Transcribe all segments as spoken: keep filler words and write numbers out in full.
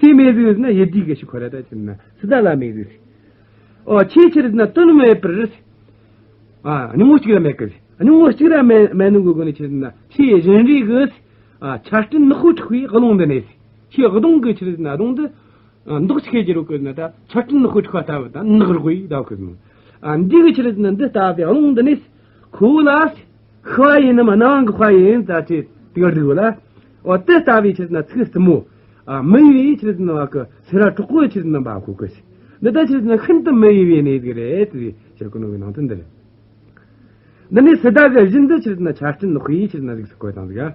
ཆོས་མེད་ཟིག་ཟེར་ན་ཡིད་བདེ་གི་ཞིག་ཁོ་ར་ད་ཆི་ཟེར་ན་སི་ཏཱ་ལ་མེད་ཟིག་ཟེར། ཨོ་ཆོས་ཆི་ཟེར་ན་དོན་མེད་པར། ཨ་སྙིང་བོ་གཅིག་ར་མེད་གི་ཟེར། སྙིང་བོ་གཅིག་ར་མེད་མེད་ནོ་གི་སྒོ་ནས་ཆི་ཟེར་ན་ཆོས་གཞན་རིགས་གི་ཨ་ཆར་སྤྲིན་ནག་པོ་འཁྲིགས་པའི་རླུང་འདི་ནས་ཟེར། ཆོས་གདོང་གི་ཆི་ཟེར་ན་གདོང་འདི་མདོག་ཆི་ཁེ་གི་རོ་གི་ན་ད་ཆར་སྤྲིན་ནག་པོ་འཁྲིགས་པ་ལྟ་བུ་ད་ནག་རོ་གི་ད་གི་ཟེར། ཨ་འདི་གི་ཆི་ཟེར་ན་འདི་ལྟ་བུའི་རླུང་འདི་ནས་ཟེར། ཁོ་བོ་ལ་ཟེར། ཤི་བ་ཡིན་ནམ་སྣང་བ་གི་ཤི་བ་ཡིན་ད་ཅི་དེ་གར་འདུག་ལ། འོ་དེ་ལྟ་བུའི་ཆི་ཟེར་ན་ཚིག་རྩུབ་མོ། ཨ་མི་འོས་པའི་ཆི་ཟེར་ན་བ་གི་སེར་བ་དྲག་པོའི་ཆི་ཟེར་ན་འབབ་གོ་གི་ཟེར། འདི་ལྟ་ཆི་ཟེར་ན་ཤིན་ཏུ་མི་འོས་པའི་གནས་ཟིག་རེད་ཟེར་བྱེད་གོ་ནོ་གི་ནང་དོན་འདི་རེད། འདི་ནི་སི་ཏཱ་གི་བཞིན་དུ་ཆི་ཟེར་ན་ཆར་སྤྲིན་ནག་པོའི་ཆི་ཟེར་ན་གཟུགས་སུ་བཀོད་བཏང་ཟིག་ཨ།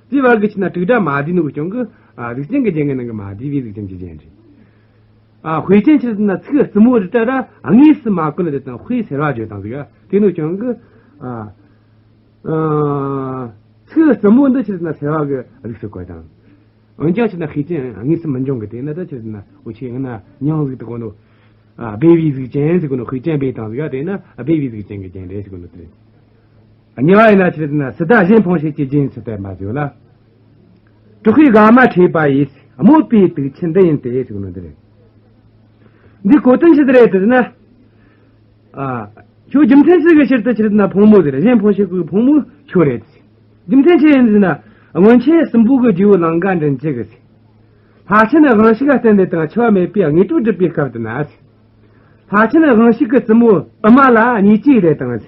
དེའི་བར་གི་ཆི་ཟེར་ན་དྲུག་སྒྲ་མ་བསྡུས་ནོ་གི་རྐྱེན་གི་ཨ་གཟུགས་ཅན་གི་རྒྱན་གི་ནང་གི་མ་བསྡུས་པའི་གཟུགས་ཅན་གྱི་རྒྱན་རེད། ཨ་དཔེ་ཅན་ཆི་ཟེར་ན་ཚིག་རྩུབ་མོ་རི་ཏྲ་ར་དངོས་སུ་མ་བཀོད་ལ་དེ་དང་དཔེ་སེར་བ་བརྗོད་དང་ཟིག་ཨ། དེ་ནོ་རྐྱེན་གི་ཨ་ཨ་ཚིག་རྩུབ་མོ་འདི་ཆི་ཟེར་ན་སེར་བ་གི་གཟུགས་སུ་བཀོད་དང་། འོན་ཀྱང་ཆི་ཟེར་ན་དཔེ་ཅན་དངོས་སུ་མི་འབྱུང་གི་དེ་ན་ད་ཆི་ཟེར་ན་འུ་ཆོས་ཡང་ན་མྱིང་ཟིག་ཏུ་གོ་ནོ། ཨ་སྦས་པའི་གཟུགས་ཅན་ཟེར་གོ་ནོ་དཔེ་ཅན་སྦས་དང་ཟིག་ཨ། དེ་ན་ཨ་སྦས་པའི་གཟུགས་ཅན་གི་རྒྱན་རེད་ཟེར་གོ་ནོ་དེ་རེད། གཉིས་པ་ཡིན་ན་ཆི་ཟེར་ན་སི་ཏཱ་གཞན་ཕུང་བྱེད་ཀྱི་རྒྱན་སུ་བསྟན་པ་ཟེར་ཡོད་ལ། དྲག་པོའི་དགའ་མ་ཁྲོས་པ་ཡིས་དམོད་པའི་དུག་ཆུ་འདི་ཡིན་ཏེ་ཟེར་གོ་ནོ་འདི་རེད། འདི་གོ་དོན་ཆི་ཟིག་རེད་ཟེར་ན། ཨ། ཁྱོད་རྒྱུ་མཚན་ཆི་གི་ཕྱིར་དུ་ཆི་ཟེར་ན་ཕུང་མོ་ཟེར། གཞན་ཕུང་བྱེད་ཀྱི་ཕུང་མོ་ཁྱོད་རེད། རྒྱུ་མཚན་ཆི་ཡིན་ཟེར་ན། སྔོན་ཆད་སྲིན་པོ་གི་རྗེ་བོ་ལང་ཀ་མགྲིན་བཅུ་གིས། ལྷ་ཆེན་དབང་ཕྱུག་ག་བསྟན་ཏེ་དང་འཆི་བ་མེད་པའི་དངོས་གྲུབ་སྒྲུབ་པའི་སྐབས་དུ་ན། ལྷ་ཆེན་དབང་ཕྱུག་གི་བཙུན་མོ་ཨུ་མ་ལ་ཉེས་ཅིག་རེད་དང་།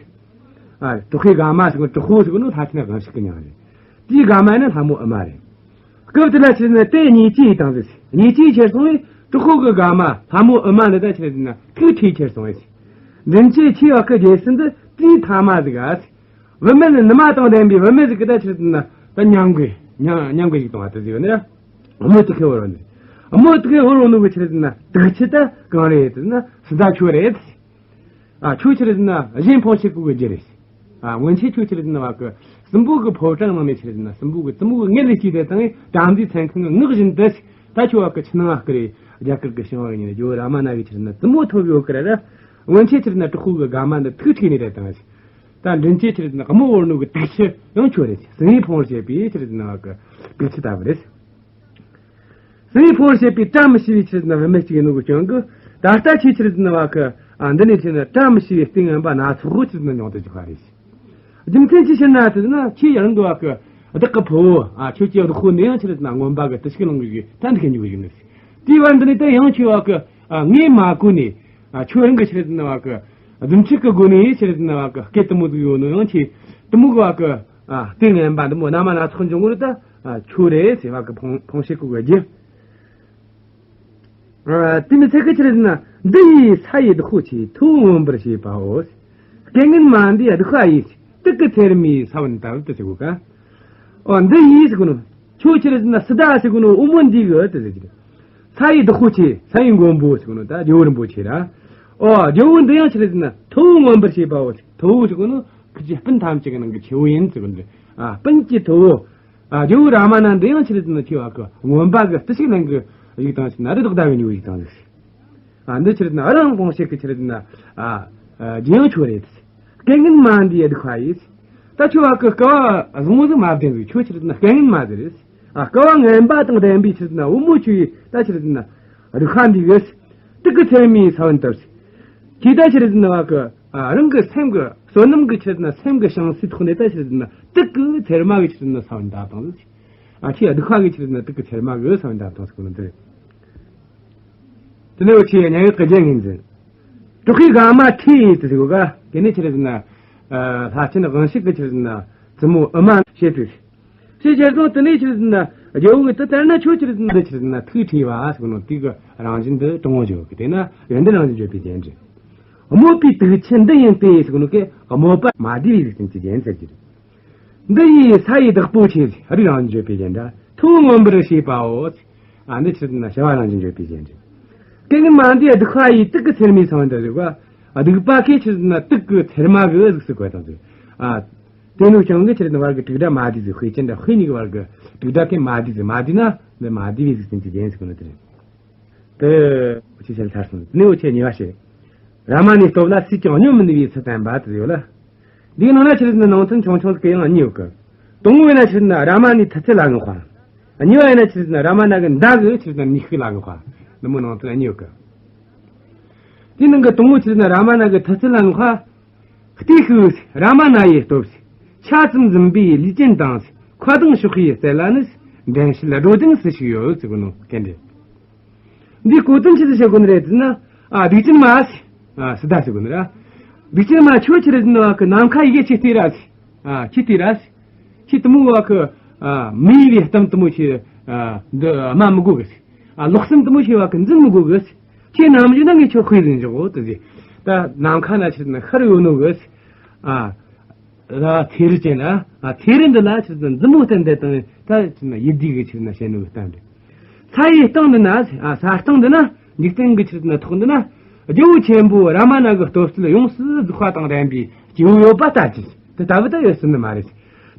ཨ། དྲག་པོའི་དགའ་མ་ཟེར་གོ་དྲག་པོ་ཟེར་གོ་ནོ་ལྷ་ཆེན་དབང་ཕྱུག་གི་མྱིང་རེད། དེའི་དགའ་མ་ནི་ལྷ་མོ་ཨུ་མ་རེད། སྐབས་དེ་ལ་ཆི་ཟེར་ན་དེ་ཉེས་ཅིག་དང་ཟེར། ཉེས་ཅིག་ཁྱེར་སོང་བས་དྲག་པོ་གི་དགའ་མ་ལྷ་མོ་ཨུ་མ་འདི་ད་ཆི་ཟེར་ན་ཐུགས་ཁྲོས་ཁྱེར་སོང་བས། མགྲིན་བཅུ་ཆེ་བ་གི་རྒྱལ་སྲིད་འདི་དུས་ཐ་མ་ཟིག་ཨ། བུད་མེད་ནི་ནུ་མ་དང་ལྡན་པའི་བུད་མེད་ཟིག་གི་ད་ཆི་ཟེར་ན་ད་ཉམས་དགོས་ཉམས་ཉམས་དགོས་ཞིག་གཏོང་བ་དེ་ཟིག་ཡོད་ནི་ར། དམོད་དུ་ཁེལ་བོར་བ་ནི། དམོད་དུ་ཁེལ་བོར་བ་ནོ་གི་ཆི་ཟེར་ན་དུག་ཆུ་ད་གང་རེད་ཟེར་ན་སི་ཏཱ་ཁྱོད་རེད། ཨ། ཁྱོད་ཆི་རེད་ཟེར་ན་གཞན་ཕུང་བྱེད་ཀྱི་རྒྱུ་རེད། ཨ། སྔོན་ཆད་ཁྱོད་ཆི་རེད་ཟེར་ན་བ་གི་སྲིན་པོ་གི་ཕོ་བྲང་ནང་ནས་ཆི་རེད་ཟེར་ན་སྲིན་པོ་གི་བཙུན་མོ་གི་མངལ་ལས་སྐྱེས་ཏེ་དང་བྲམ་ཟེའི་མཚན་མཁན་གི་ངག་བཞིན་དུ་ད་ཁྱོད་བ་གི་ཆུ་ནང་ང་ཀི་རེ་རྒྱ་གར་གི་ཤིང་བ་ཡིན་ན་ཇོ་བོ་རཱ་མ་ན་གི་ཆི་རེད་ཟེར་ན་བཙུན་མོ་ཐོབ་ཡོད་ཀི་ར་ར། སྔོན་ཆད་ཆི་རེད་ཟེར་ན་དྲག་པོ་གི་དགའ་མ་འདི་ཐུགས་ཁྲོས་ནས་རེད་དང་། ད་མགྲིན་བཅུ་ཆི་རེད་ཟེར་ན་དམོད་བོར་ནོ་གི་དུག་ཆུ་ཡང་ཁྱོད་རེད། སྲིན་ཡུལ་ཕུང་བར་བྱེད་པའི་ཆི་རེད་ཟེར་ན་བ་གི་དུག་ཆུ་ལྟ་བུ་རེད། སྲིན་ཡུལ་ཕུང་བར་བྱེད་པའི་བཀྲ་མི་ཤིས་པའི་ཆི་ཟེར་ན་བུད་མེད་ཅིག་ཡིན་ནོ་གི་རྐྱེན་གིས་ད་ལྟ་ཁྱོད་ཆི་ཟེར་ན་བ་གི་ཨ་འདི་ནས་ཆི་ཟེར་ན་བཀྲ་མི་ཤིས་པའི་རྟེན་ངན་པ་སྣ་ཚོགས་ཆི་ཟེར་ན་མྱོང་དུ་འཇུག་པ་རེད། རྒྱུ་མཚན་ཅི་ཕྱིར་ན་ཟེར་ན་ཁྱོད་ཡང་འདི་བ་གི་བདག་གི་ཕུ་བོ་ཨ་ཁྱོད་ཀྱི་བདག་པོ་འདི་ཡང་ཆི་ཟེར་ན་རྔོན་པ་གི་བརྟུལ་ཞུགས་བླང་གི་ད་འདི་གི་འཇུག་གི་ཡིན་ནི། དེའི་བར་འདི་ནས་ད་ཡང་ཁྱོད་བ་གི་ཨ་ངས་མ་གོ་ནས་ཨ་ཁྱོད་རང་གི་ཆི་ཟེར་ན་བ་གི་རྫུ་འཕྲུལ་གི་སྒོ་ནས་ཆི་ཟེར་ན་བ་གི་སྐད་དུ་མོ་ཟིག་ཡོད་ནོ་ཡང་ཁྱོད་དུ་མོ་གི་བ་གི་ཨ་རྟེན་ངན་པ་འདི་མོ་སྣ་མ་སྣ་ཚོགས་འབྱུང་ངོ་ད། ཨ་ཁྱོད་རེད་ཟེར་བ་གི་ཕུང་ཕུང་བྱེད་ཀྱི་རྒྱུ། ཨ་དེ་མི་ཚད་ཀི་ཆི་རེད་ཟེར་ན། འདི་ཡིས་ས་ཡི་བདག་པོ་ཆེ། ཐུ་བོ་མངོན་པར་བྱེད་པའོ། སྐལ་ངན་མ་འདིའི་གདུག་པ་ཡིས། དུག་གི་ཚེར་མའི་ས་བོན་ལྟ་བུ་དུ་ཟེར་གོ་ག། ཨོ་འདི་ཡིས་ཟེར་གོ་ནོ། ཁྱོད་ཆི་རེད་ཟེར་ན་སི་ཏཱ་ཟེར་གོ་ནོ་དབུ་མོ་འདི་གི་དུ་ཟེར་གི། ས་ཡི་བདག་པོ་ཆེ། ས་ཡི་མགོན་པོ་ཟེར་གོ་ནོ་ད་རྒྱལ་བོ་རིན་པོ་ཆེ་ར། ཨོ་རྒྱལ་བོ་འདི་ཡང་ཆི་རེད་ཟེར་ན་ཐུ་བོ་མངོན་པར་བྱེད་པའོ། ཐུ་བོ་ཟེར་གོ་ནོ་ཁྱེད་ཀྱི་སྤུན་ཐམས་ཅད་ཀྱི་ནང་གི་ཆེ་བོ་ཡིན་ཟེར་གོ་ནོ། ཨ་སྤུན་གྱི་ཐུ་བོ། ཨ་རྒྱལ་བོ་རཱ་མ་ན་འདི་ཡང་ཆི་རེད་ཟེར་ན་ཁྱོད་བ་གི་རྔོན་པ་གི་བརྟུལ་ཞུགས་ལེན་གི་ཡིག་དང་ཆི་ཟེར་ན་རི་དྭགས་བདའ་གི་འགྱོ་ཡིག་དང་ཟིག། ཨ་འདི་ཆི་རེད་ཟེར་ན་རང་དབང་བྱེད་གི་ཆི་རེད་ཟེར་ན་ཨ་ཨ་རྒྱལ་ཡང་ཁྱོད་རེད། སྐལ་ངན་མ་འདིའི་གདུག་པ་ཡིས། ད་ཁྱོད་བ་གི་སྐལ་བ་བཟང་བོ་ཟིག་མ་ལྡན་ཟིག། ཁྱོད་ཆི་རེད་ཟེར་ན་སྐལ་ངན་མ་ཟིག་རེད། ཨ་སྐལ་བ་ངན་པ་དང་ལྡན་པའི་ཆི་རེད་ཟེར་ན་བུ་མོ་ཁྱོད་ཡིས་ད་ཆི་རེད་ཟེར་ན་གདུག་པ་འདི་གིས། དུག་གི་ཚེར་མའི་ས་བོན་ལྟ་བུ་ཟིག། ཁྱེད་ད་ཆི་རེད་ཟེར་ན་བ་གི་ཨ་རང་གི་སེམས་གི་བསོད་ནམས་གི་ཆི་རེད་ཟེར་ན་སེམས་གི་བྱང་སའི་ཐོག་ནས་ད་ཆི་རེད་ཟེར་ན་དུག་གི་ཚེར་མ་གི་ཆི་རེད་ཟེར་ན་ས་བོན་བཏབ་བཏང་ཟིག། ཨ་ཁྱེད་གདུག་པ་གི་ཆི་རེད་ཟེར་ན་དུག་གི་ཚེར་མ་གི་ས་བོན་བཏབ་བཏང་ཟེར་གོ་ནོ་དེ་རེད། དེ་ནས་འུ་ཆོས་སྙན་ངག་གི་རྒྱན་ངོས་འཛིན། དྲག་པོའི་དགའ་མ་ཁྲོས་ཡིས་དུ་ཟེར་གོ་ག། དེ་ནས་ཆི་རེད་ཟེར་ན། ཨ་ལྷ་ཆེན་དབང་ཕྱུག་གི་ཆི་རེད་ཟེར་ན་བཙུན་མོ་ཨུ་མ་བྱེད་དུ། ཞེས་ཁྱེར་སོང་། དེ་ནས་ཆི་རེད་ཟེར་ན་རྒྱལ་བོ་གིས་དེ་ལྟར་ན་ཁྱོད་ཆི་རེད་ཟེར་ན་འདི་ཆི་རེད་ཟེར་ན་ཐུགས་ཁྲོས་པ་ཟེར་གོ་ནོ་དེ་གི་རང་བཞིན་འདི་དྲང་བོ་བརྗོད་གི། དེ་ན་ཡོན་ཏན་རང་བཞིན་བརྗོད་པའི་རྒྱན་རེད། དམོད་པའི་དུག་ཆུ་འདི་ཡིན་ཏེ་ཟེར་གོ་ནོ་གི་དམོད་པ་མ་བསྡུས་པའི་གཟུགས་ཅན་གྱི་རྒྱན་ཟེར་གྱི་རེད། འདི་ཡིས་ས་ཡི་བདག་པོ་ཆེ། རིགས་རང་བཞིན་བརྗོད་པའི་རྒྱན་འདྲ། ཐུ་བོ་མངོན་པར་བྱེད་པའོ། ཨ་འདི་ཆི་ཟེར་ན་བྱ་བ་རང་བཞིན་བརྗོད་པའི་རྒྱན་རེད། སྐལ་ངན་མ་འདིའི་གདུག་པ་ཡིས། དུག་གི་ཚེར་མའི་ས་བོན་ལྟ་བུ་ཟེར་བ། གདུག་པ་གི་ཆི་ཟེར་ན་དུག་གི་ཚེར་མ་གི་གཟུགས་སུ་བཀོད་བཏང་ཟིག། ཨ་དེ་ནོ་རྐྱེན་གིས་ཆི་ཟེར་ན་བར་གི་དྲུག་སྒྲ་མ་བསྡུས་ཟིག། དཔེ་ཅན་འདྲ། དཔེ་གཉིས་ཀྱི་བར་གི་དྲུག་སྒྲ་གན་མ་བསྡུས་ཟིག། མ་བསྡུས་ན་འདི་མ་བསྡུས་པའི་གཟུགས་ཅན་གྱི་རྒྱན་ཟེར་གོ་ནོ་དེ་རེད། དེ་འུ་ཆོས་བཤད་ཚར་སོང་། དེ་ནས་འུ་ཆོས་གཉིས་པ་བཤད། རཱ་མ་ནའི་སྟོབས་ལ་སུས་ཀྱང་སྙོམས་མི་ནུས་པའི་ཚུལ་བསྟན་པ་དེ་ཡོད་ལ། འདིའི་ནང་ན་ཆི་ཟེར་ན་ནང་དོན་ཆུང་ཆུང་ཟིག་གི་ཡང་གཉིས་ཡོད་གི། དང་པོ་བས་ན་ཆི་ཟེར་ན་རཱ་མ་ནའི་མཐུ་རྩལ་ལ་བསྔགས་པ། གཉིས་པ་ཡིན་ན་ཆི་རེད་ཟེར་ན་རཱ་མ་ན་གི་མདའ་གི་ཆི་རེད་ཟེར་ན་ནུས་ཤུགས་ལ་བསྔགས་པ། འདི་མོ་ནང་དོན་གཉིས་ཡོད་གི། དེའི་ནང་གི་དང་པོ་ཆི་རེད་ཟེར་ན་རཱ་མ་ན་གི་མཐུ་རྩལ་ལ་བསྔགས་པ། ལྟོས་ཤིག་རཱ་མ་ན་ཡི་སྟོབས། ཆ་ཙམ་འཛིན་པའི་ལུས་ཅན་དང་། མཁའ་ལྡིང་གཤོག་པའི་རྩལ་ལ་ནི། འགྲན་བྱེད་སྒྲོ་ལྡན་སུ་ཞིག་ཡོད་ཟེར་གོ་ནོ་སྐད་འདི། འདིའི་གོ་དོན་ཆི་ཟིག་བཤད་དགོས་ནི་རེད་ཟེར་ན། ཨ་སྡིག་ཅན་མ་ཟེར། ཨ་སི་ཏཱ་ཟེར་གོ་ནི་ར། སྡིག་ཅན་མ་ཁྱོད་ཆི་རེད་ཟེར་ན་བ་གི་ནམ་མཁའ་ཡི་གེ་ཁྱེར་ཏེ་ར་ཟེར། ཨ་ཁྱེར་ཏེ་ར་ཟེར། ཁྱེད་དེ་མོ་བ་གི། ཨ་མི་ཡི་བའི་གཏམ་དེ་མོ་ཁྱེད། ཨ་འདི་སྨྲ་མི་དགོས་གི་ཟེར། ཨ་ལོག་སེམས་དེ་མོ་ཁྱེད་བ་གི་འཛིན་མི་དགོས་གི་ཟེར། ཁྱེད་ནམ་རྒྱུན་ན་ངས་ཁྱོད་དཔེ་ཟིན་འཇོག་གོ་དེ་ཟེར། ད་ནམ་མཁའ་ན་ཆི་རེད་ཟེར་ན་ཤར་ཡོད་ནོ་གི་ཟེར། ཨ་ལ་ཚེ་རི་ཅན་ལ། ཨ་ཚེ་རི་འདི་ལ་ཆི་རེད་ཟེར་ན་མཛུབ་མོ་བསྟན་ཏེ་དང་ད་ཆི་རེད་ཟེར་ན་ཡིད་བདེ་གི་ཆི་རེད་ཟེར་ན་བཤད་ནོ་གི་གཏམ་རེད། ས་ཡི་སྟེང་འདི་ན། ཨ་ས་སྟེང་འདི་ན། འཇིག་རྟེན་གྱི་ཆི་རེད་ཟེར་ན་ཐོག་འདི་ན། རྒྱལ་པོ་ཆེན་པོ་རཱ་མ་ན་གི་སྟོབས་རྩལ་ཡོངས་སུ་རྫོགས་པ་དང་ལྡན་པའི་སྐྱེ་བོ་ཡོད་པ་ལྟ་ཅི། དེ་ལྟ་བུ་ད་ཡོད་སྲིད་ནི་མ་རེད།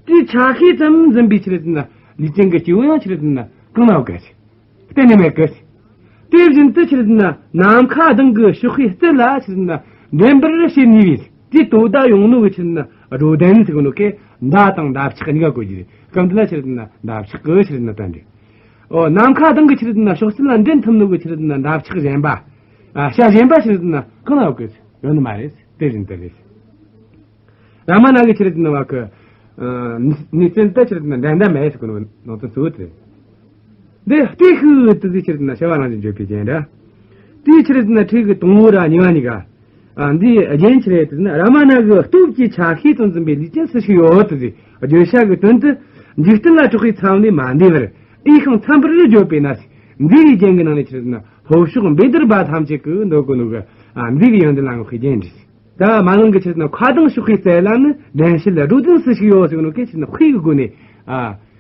དེའི་ཆ་ཤས་ཙམ་འཛིན་པའི་ཆི་རེད་ཟེར་ན་ལུས་ཅན་གྱི་སྐྱེ་བོ་ཡང་ཆི་རེད་ཟེར་ན་གང་ན་ཡོད་གི་ཟེར། གཏན་ནས་མེད་གི་ཟེར། དེ་བཞིན་དུ་ཆི་རེད་ཟེར་ན་ནམ་མཁའ་ལྡིང་གི་གཤོག་པའི་རྩལ་ལ་ཆི་རེད་ཟེར་ན་འགྲན་པར་བྱེད་ནུས་པའི་དེའི་དོ་ཟླ་ཡོང་ནོ་གི་ཆི་རེད་ཟེར་ན་སྒྲོ་ལྡན་ཟེར་གོ་ནོ་གི་མདའ་དང་འདབ་ཆགས་གཉིས་ཀ་གོ་རྒྱུ་རེད། སྐབས་འདི་ལ་ཆི་རེད་ཟེར་ན་འདབ་ཆགས་གི་ཆི་རེད་ཟེར་ན་དོན་རེད། ཨོ་ནམ་མཁའ་ལྡིང་གི་ཆི་རེད་ཟེར་ན་གཤོག་རྩལ་ལ་འགྲན་ཐུབ་ནོ་གི་ཆི་རེད་ཟེར་ན་འདབ་ཆགས་གཞན་པ། ཨ་བྱ་གཞན་པ་ཆི་རེད་ཟེར་ན་གང་ན་ཡོད་གི་ཟེར། ཡོད་ནི་མ་རེད་ཟེར། དེ་བཞིན་དུ་རེད་ཟེར། རཱ་མ་ན་གི་ཆི་རེད་ཟེར་ན་བ་གི། ཨ་ནུས་རྩལ་ད་ཆི་རེད་ཟེར་ན་འགྲན་ཟླ་མེད་ཟེར་གོ་ནོ་ནང་དོན་གཙོ་བོ་དེ་རེད། འདི་ལྟོས་ཤིག་དེ་ཟེར་ཆི་རེད་ཟེར་ན་བྱ་བ་རང་བཞིན་བརྗོད་པའི་རྒྱན་ར། དེའི་ཆི་རེད་ཟེར་ན་ཁྲིད་གི་དང་པོ་ར་གཉིས་པ་གཉིས་ཀ། ཨ་འདིའི་རྒྱན་ཆི་རེད་ཟེར་ན་རཱ་མ་ན་གི་སྟོབས་ཀྱི་ཆ་ཤས་ཙམ་འཛིན་པའི་ལུས་ཅན་སུ་ཞིག་ཡོད་དེ་ཟེར། བརྗོད་བྱ་གི་དོན་དུ་འཇིག་རྟེན་ལ་གྲགས་པའི་མཚམས་ལས་མ་འདས་པར་འོས་ཤིང་འཚམ་པར་བརྗོད་པས་ན། མཛེས་པའི་རྒྱན་གྱི་ནང་ནས་ཆི་རེད་ཟེར་ན་ལྷོ་ཕྱོགས་བཻ་དརྦྷ་ཐམས་ཅད་ཀྱིས་འདོད་གོ་ནོ་གི། ཨ་མཛེས་པའི་ཡོན་ཏན་ལ་བསྔགས་པའི་རྒྱན་རེད། ད་མ་ནང་གི་ཆི་རེད་ཟེར་ན་མཁའ་ལྡིང་གཤོག་པའི་རྩལ་ལ་ནི་འགྲན་བྱེད་སྒྲོ་ལྡན་སུ་ཞིག་ཡོད་ཟེར་གོ་ནོ་གི་ཆི་རེད་ཟེར་ན་དཔེ་གི་སྒོ་ནས། ཨ་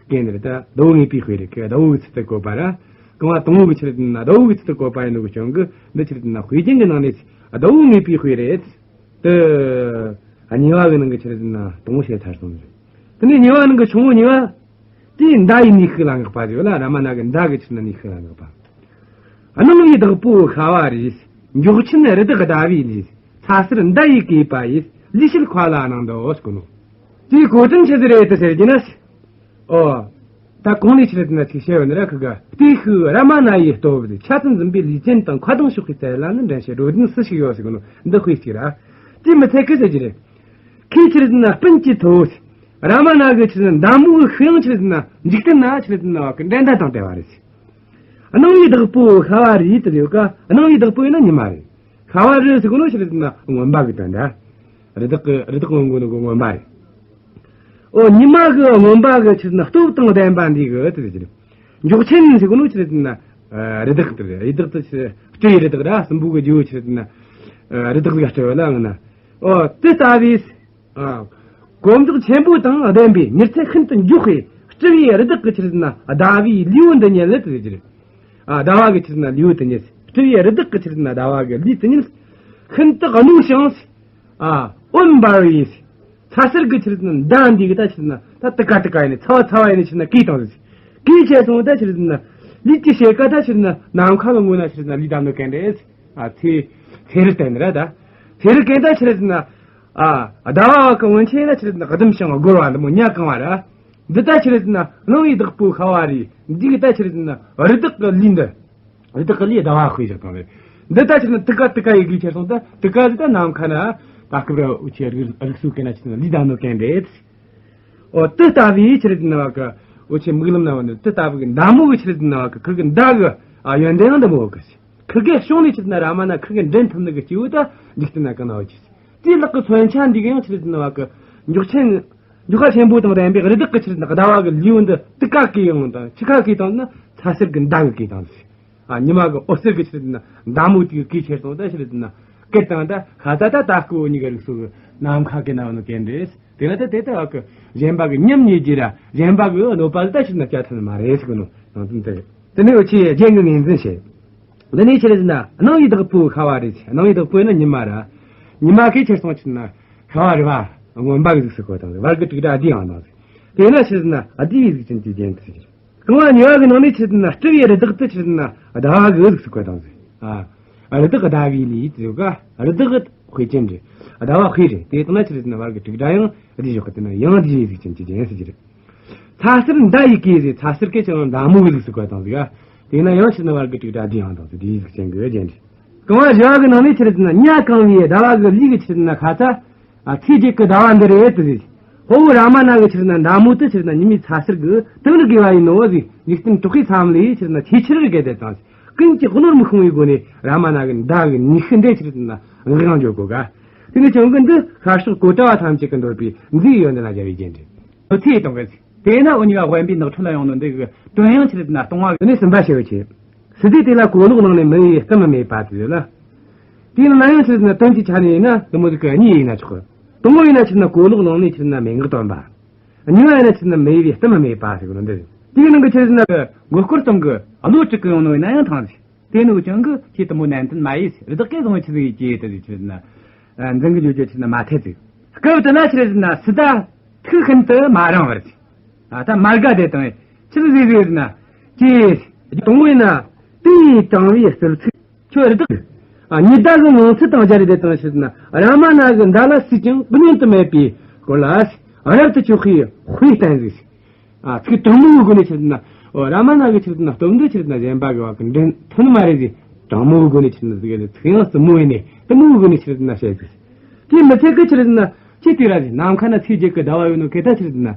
རྒྱན་འདི་རེད། ད་ཟླ་བོ་དངོས་པོའི་དཔེ་རེད་གི། ཟླ་བོ་གི་ཚུལ་དུ་བཀོད་པ་ར། རྐང་བ་དང་པོ་གི་ཆི་རེད་ཟེར་ན་ཟླ་བོ་གི་ཚུལ་དུ་བཀོད་པ་ཡིན་ནོ་གི་རྐྱེན་གྱིས་འདི་ཆི་རེད་ཟེར་ན་དཔེ་རྒྱན་གྱི་ནང་ནས་ཟླ་བོ་དངོས་པོའི་དཔེ་རེད། དེ་གཉིས་པ་གི་ནང་གི་ཆི་རེད་ཟེར་ན་དང་པོ་བཤད་ཚར་སོང་ཟེར། དེ་ནས་གཉིས་པ་ནང་གི་ཆུང་ངུ་གཉིས་པ། དེའི་མདའ་ཡི་ནུས་ཤུགས་ལ་བསྔགས་པ་ཟེར་ཡོད་ལ། རཱ་མ་ན་གི་མདའ་གི་ཆི་རེད་ཟེར་ན་ནུས་ཤུགས་ལ་བསྔགས་པ། སྣང་བའི་བདག་པོ་ཤ་བ་རི། མགྱོགས་ཆེན་རི་དྭགས་ཟླ་བའི་ལུས། ཚ་ཟེར་མདའ་ཡིས་གས་པ་ཡི། ལུས་ཕྱེད་མཁའ་ལ་སྣང་འདུག་ཟེར་གོ་ནོ། དེའི་གོ་དོན་ཆི་ཟིག་རེད་དེ་ཟེར་གྱི་ན། ཨོ། ད་གོང་ནས་ཆི་རེད་ཟེར་ན་ཅིག་བཤད་ཡོད་ནི་ར། ཁི་ག་ལྟོས་ཤིག་རཱ་མ་ན་ཡི་སྟོབས་ཀྱིས། ཆ་ཙམ་འཛིན་པའི་ལུས་ཅན་དང་། མཁའ་ལྡིང་གཤོག་པའི་རྩལ་ལ་ནི། འགྲན་བྱེད་སྒྲོ་ལྡན་སུ་ཞིག་ཡོད་ཟེར་གོ་ནོ་འདི་དཔེ་གཅིག་ར། དེ་མི་ཚད་གི་ཟེར་གྱི་རེད། ཁོས་ཆི་རེད་ཟེར་ན་སྤུན་གྱི་ཚ་བོ། རཱ་མ་ན་གི་ཆི་རེད་ཟེར་ན་མདའ་མོ་གི་ཤུགས་ཡང་ཆི་རེད་ཟེར་ན་འཇིག་རྟེན་ན་ཆི་རེད་ཟེར་ན་བ་གི་འགྲན་ཟླ་དང་བྲལ་བ་རེད་ཟེར། སྣང་བའི་བདག་པོ་ཤ་བ་རི་དེ་ཡོད་ཀ། སྣང་བའི་བདག་པོ་ཡིན་ན་ཉི་མ་རེད། ཤ་བ་རི་ཟེར་གོ་ནོ་ཆི་རེད་ཟེར་ན་རྔོན་པ་གི་དོན་རེད། རི་དྭགས་གི་རི་དྭགས་རྔོན་གོ་ནོ་གི་རྔོན་པ་རེད། ཨོ་ཉི་མ་གི་རྔོན་པ་གི་ཆི་རེད་ཟེར་ན་སྟོབས་དང་ལྡན་པ་འདི་གི་དེ་ཟེར་གྱི་རེད། མགྱོགས་ཆེན་ཟེར་གོ་ནོ་ཆི་རེད་ཟེར་ན་རི་དྭགས་དེ་རེད། རི་དྭགས་དེ་ཆི་སྤྲེའུ་རི་དྭགས་ར། སྲིན་པོ་གི་རྗེ་བོ་ཆི་རེད་ཟེར་ན་རི་དྭགས་ཟིག་སྤྲེའུ་ལ་ངི་ན། ཨོ་དེ་ལྟ་བུའི། ཨ། གོམ་འགྲོས་ཆེན་པོ་དང་ལྡན་པའི་མྱུར་ཚད་ཤིན་ཏུ་མགྱོགས་པའི་སྤྲུལ་པའི་རི་དྭགས་ཀྱི་ཆི་རེད་ཟེར་ན་ཟླ་བའི་ལུས་པོ་འདི་ཉིད་ལ་དེ་ཟེར་གྱི་རེད། ཨ་ཟླ་བ་གི་ཆི་རེད་ཟེར་ན་ལུས་པོ་དེ་ཉིད། སྤྲུལ་པའི་རི་དྭགས་ཀྱི་ཆི་རེད་ཟེར་ན་ཟླ་བ་གི་ལུས་དེ་ཉིད་ཤིན་ཏུ་རྣོ་ཞིང་། ཨ་འོད་འབར་བའི་ཚ་ཟེར་གི་ཆི་རེད་ཟེར་ན་མདའ་འདི་གིས་ད་ཆི་རེད་ཟེར་ན་ད་དུ་ཀ་དུ་ཀ་ཡིན་ནི། ཚ་བ་ཚ་བ་ཡིན་ནི་ཆི་རེད་ཟེར་ན་གས་བཏང་ཟིག་གས་བྱས་སོང་། ད་ཆི་རེད་ཟེར་ན་ལུས་ཀྱི་ཕྱེད་ཀ་ད་ཆི་རེད་ཟེར་ན་ནམ་མཁའ་གི་ངོས་ན་ཆི་རེད་ཟེར་ན་ལུས་བསྡད་ནོ་གན་རེད། ཨ་ཚེ་ཚེ་རི་བསྟན་ནི་ར། ད་ཚེ་རི་གན་ད་ཆི་རེད་ཟེར་ན། ཨ་ཟླ་བ་བ་གི་སྔོན་ཆད་ན་ཆི་རེད་ཟེར་ན་ལྡུམ་ཞིང་སྒོར་བ་འདི་མོ་ཉ་གང་བ་ར། འདི་ད་ཆི་རེད་ཟེར་ན་སྣང་བའི་བདག་པོ་ཤ་བ་རི་འདི་གིས་ད་ཆི་རེད་ཟེར་ན་རི་དྭགས་ཀྱི་ལུས་འདི། རི་དྭགས་ཀྱི་ལུས་ཟླ་བ་དཔེ་བཞག་བཏང་རེད། འདི་ད་ཆི་རེད་ཟེར་ན་དུ་ཀ་དུ་ཀ་ཡི་གིས་ཁྱེར་སོང་། ད་དུ་ཀ་འདི་ད་ནམ་མཁའ་ན་ད་སྐབས་ར་འུ་ཆོའི་རིག་རིག་གསོ་གན་ན་ཆི་རེད་ཟེར་ན་ལུས་བསྡད་ནོ་གན་རེད། ཨོ་དེ་ལྟ་བུའི་ཆི་རེད་ཟེར་ན་བ་གི་འུ་ཆོའི་མིག་ལམ་ན་བ་ནི་དེ་ལྟ་བུ་གི་མདའ་མོ་གི་ཆི་རེད་ཟེར་ན་བ་གི་ཁིར་གི་མདའ་གི་ཨ་ཡོན་ཏན་ཡང་འདི་མོ་གི་ཁིར་གི་ཤོང་ནས་ཆི་རེད་ཟེར་ན་རཱ་མ་ན་ཁིར་གི་འགྲན་ཐུབ་ནི་གི་སྐྱེ་བོ་ད་འཇིག་རྟེན་ན་གང་ན་ཡོད་ཀྱི། དེའི་ལག་གི་མཚོན་ཆ་འདི་གི་ཡང་ཆི་རེད་ཟེར་ན་བ་གི་མགྱོགས་ཆེན་མགྱོགས་པ་ཆེན་པོ་དང་ལྡན་པའི་རི་དྭགས་ཀྱི་ཆི་རེད་ཟེར་ན་ཟླ་བ་གི་ལུས་འདི་དུ་ཀ་གས་ཡོང་དང་ཆི་ཀ་གས་བཏང་ན་ཚ་ཟེར་གི་མདའ་གིས་གས་བཏང་ཟིག་ཨ་ཉི་མ་གི་འོད་ཟེར་གི་ཆི་རེད་ཟེར་ན་མདའ་མོ་དེ་གིས་གས་ཁྱེར་སོང་། ད་ཆི་རེད་ཟེར་ན་སྐད་བཏང་། ད་ཁ་ད་ད་ད་སྐུ་འོ་གཉིས་ཀ་རིག་སོ་གི་ནམ་མཁའ་གི་ན་བ་ནོ་གན་རེད། དེ་ལ་ད་དེ་ལྟ་བ་གི་གཞན་པ་གི་ཉམས་ཉེས་ཀྱི་ར་གཞན་པ་གི་གནོད་པ་ད་ཆི་རེད་ཟེར་ན་བྱ་ཐུབ་ནི་མ་རེད་ཟེར་གི་ནོ་ནང་དོན་དེ་རེད། དེ་ནས་འུ་ཆོས་རྒྱན་གི་ངོས་འཛིན་བྱེད། འདི་ནས་ཆི་རེད་ཟེར་ན་སྣང་བའི་བདག་པོ་ཤ་བ་རི། སྣང་བའི་བདག་པོ་ཡིན་ན་ཉི་མ་ར། ཉི་མ་གིས་ཁྱེར་སོང་ཆི་རེད་ཟེར་ན་ཤ་བ་རི་བ་རྔོན་པ་གི་གཟུགས་སུ་བཀོད་བཏང་ཟིག་བར་གྱི་དྲུག་སྒྲ་བསྡུས་ཡང་བཏང་ཟིག་དེས་ན་ཆི་རེད་ཟེར་ན་བསྡུས་པའི་གཟུགས་ཅན་གྱི་རྒྱན་དུ་ཟེར། རྐང་བ་གཉིས་པ་གི་ནང་ནས་ཆི་རེད་ཟེར་ན་སྤྲུལ་པའི་རི་དྭགས་དེ་ཆི་རེད་ཟེར་ན་ཟླ་བ་གི་གཟུགས་སུ་བཀོད་བཏང་ཟིག་ཨ་རི་དྭགས་ཟླ་བའི་ལུས་དེ་ཡོད་ཀ། རི་དྭགས་དཔེ་ཅན་རེད། ཟླ་བ་དཔེ་རེད། དེ་ལྟ་ན་ཆི་རེད་ཟེར་ན་བར་གྱི་དྲུག་སྒྲ་ཡང་བསྡུས་ཞོག་གི། དེ་ན་ཡང་བསྡུས་པའི་གཟུགས་ཅན་གྱི་རྒྱན་ཟེར་གྱི་རེད། ཐ་སེར་མདའ་ཡི་གེ་ཟེར། ཐ་སེར་སྐད་ཆ་ནང་མདའ་མོ་གི་གཟུགས་སུ་བཀོད་བཏང་ཟིག་ག་དེས་ན་ཡང་ཕྱིར་ན་བར་གི་དྲུག་སྒྲ་བསྡུས་ཡང་བཏང་ཟིག་དེའི་གཟུགས་ཅན་གི་རྒྱན་རེད། རྐང་བ་བཞི་བ་གི་ནང་ནས་ཕྱིར་ན་ཉ་གང་བའི་ཟླ་བ་གི་ལུས་ཀྱི་ཕྱིར་ན་ཁ་ཚ། ཨ། ཚེས་བརྒྱད་ཀྱི་ཟླ་བ་འདི་རེད་དུ་ཟེར། དཔའ་བོ་རཱ་མ་ན་གི་ཕྱིར་ན་མདའ་མོ་དེ་ཕྱིར་ན་ཉི་མའི་ཚ་ཟེར་གི་དུམ་བུར་བརྒལ་བ་ཡིན་ནོ་ཟེར། འཇིག་རྟེན་གྲགས་པའི་མཚམས་ལས་ཕྱིར་ན་ཆེས་ཆེར་བརྒལ་ཏེ་དང་། ཀུན་གྱིས་བློར་མི་ཤོང་བའི་སྒོ་ནས་རཱ་མ་ན་གི་མདའ་གི་ཉི་ཤུ་འདི་ཕྱིར་ན་ངག་དབང་འཇོག་གོ་ག་དེ་ནས་ཀྱང་གི་འདི་ཤར་ཕྱོགས་གཽ་ཌ་བ་ཐམས་ཅད་ཀྱིས་འདོད་པའི་མཛེས་ཡོན་ཏན་ལ་སྦྱར་བའི་རྒྱན་རེད། མི་ཚེ་ཡི་དང་གི་དེས་ན་འུ་གཉིས་ཀ་དབེན་པའི་ནགས་ཁྲོད་ལ་ཡོང་ནོ་འདི་གི་དོན་ཡང་ཕྱིར་ན་སྟོང་བ་གི་ནས་གསུམ་པ་ཞེས་པ་ཆེ། སི་ཏའི་དེ་ལ་གོ་ལོག་ལངས་ནས་མི་འོས་པའི་གཏམ་སྨྲས་པ་དེ་ཡོད་ལ། དེའི་ནང་ན་ཡང་ཕྱིར་ན་དོན་གྱི་ཆ་ནས་ཡིན་ན་དེ་མོ་ཟིག་གི་གཉིས་ཡིན་ན་ཆོག་གི་དང་པོ་ཡིན་ན་ཕྱིར་ན་གོ་ལོག་ལངས་ནས་ཕྱིར་ན་མན་ངག་བཏོན་པ། གཉིས་པ་ཡིན་ན་ཕྱིར་ན་མི་འོས་པའི་གཏམ་སྨྲས་པ་ཟེར་གི་ནོ་འདི་རེད། དེའི་ནང་གི་ཕྱིར་ན་མགོ་སྐོར་གཏོང་གི་བློ་དྲུག་གི་ཡོང་ནོ་ཡིན་ན་ཡང་ཐང་ཟིག་དེ་ནུ་ཅང་གི་ཁྱེད་དེ་མོ་ནན་ཏན་མ་ཡིས་རི་དྭགས་སྐད་བཟང་ཆི་ཟིག་ཡིས་ཀྱེ་དེ་ཟིག་ཕྱིར་ན། འཛིན་གི་ཇོ་ཇོ་ཕྱིར་ན་མ་ཐེ་ཟིག་སྐབས་དེ་ན་ཕྱིར་ན་སི་ཏ་ཐུགས་ཤིན་ཏུ་མ་རིང་བར་ཟིག་ཨ། ད་མ་དགའ་དེ་དང་ཆི་ཟིག་ཟིག་ཟེར་ན། ཀྱེ། དང་པོ་ཡིན་ན་དེའི་དྲང་བའི་སྤྱོད་ཚུལ་ཁྱོད་རི་དྭགས། ཨ། ཉི་ཟླ་གི་ངང་ཚུལ་དང་སྦྱར་དེ་དང་ཕྱིར་ན་རཱ་མ་ན་གི་མདའ་ལ་སུས་ཀྱང་བསྙོན་དུ་མེད་པའི་སྐོར་ལ་རབ་ཏུ་ཕྱོགས་པའི་དཔེ་བསྟན་ཟིག་ཨ། ཚིག་དྲང་མོའི་སྒོ་ནས་ཕྱིར་ན། འོ། རཱ་མ་ན་གི་ཕྱིར་ན་སྟོབས་འདི་ཕྱིར་ན་གཞན་པ་གི་བ་གི་འགྲན་ཐུབ་ནི་མ་རེད་ཟེར། དྲང་མོའི་སྒོ་ནས་ཕྱིར་ན་ཟེར་གི་ཚིག་ཡང་རྩུབ་མོ་ཡིན་ནས་དྲང་མོའི་སྒོ་ནས་ཕྱིར་ན་བཤད་ཟིག་དེ་མི་ཚད་གི་ཕྱིར་ན་ཅི་དེ་ར་ཟེར། ནམ་མཁའ་ན་ཚེས་བརྒྱད་ཀྱི་ཟླ་བ་ཡོད་ནོ་སྐད་ད་ཕྱིར་ན།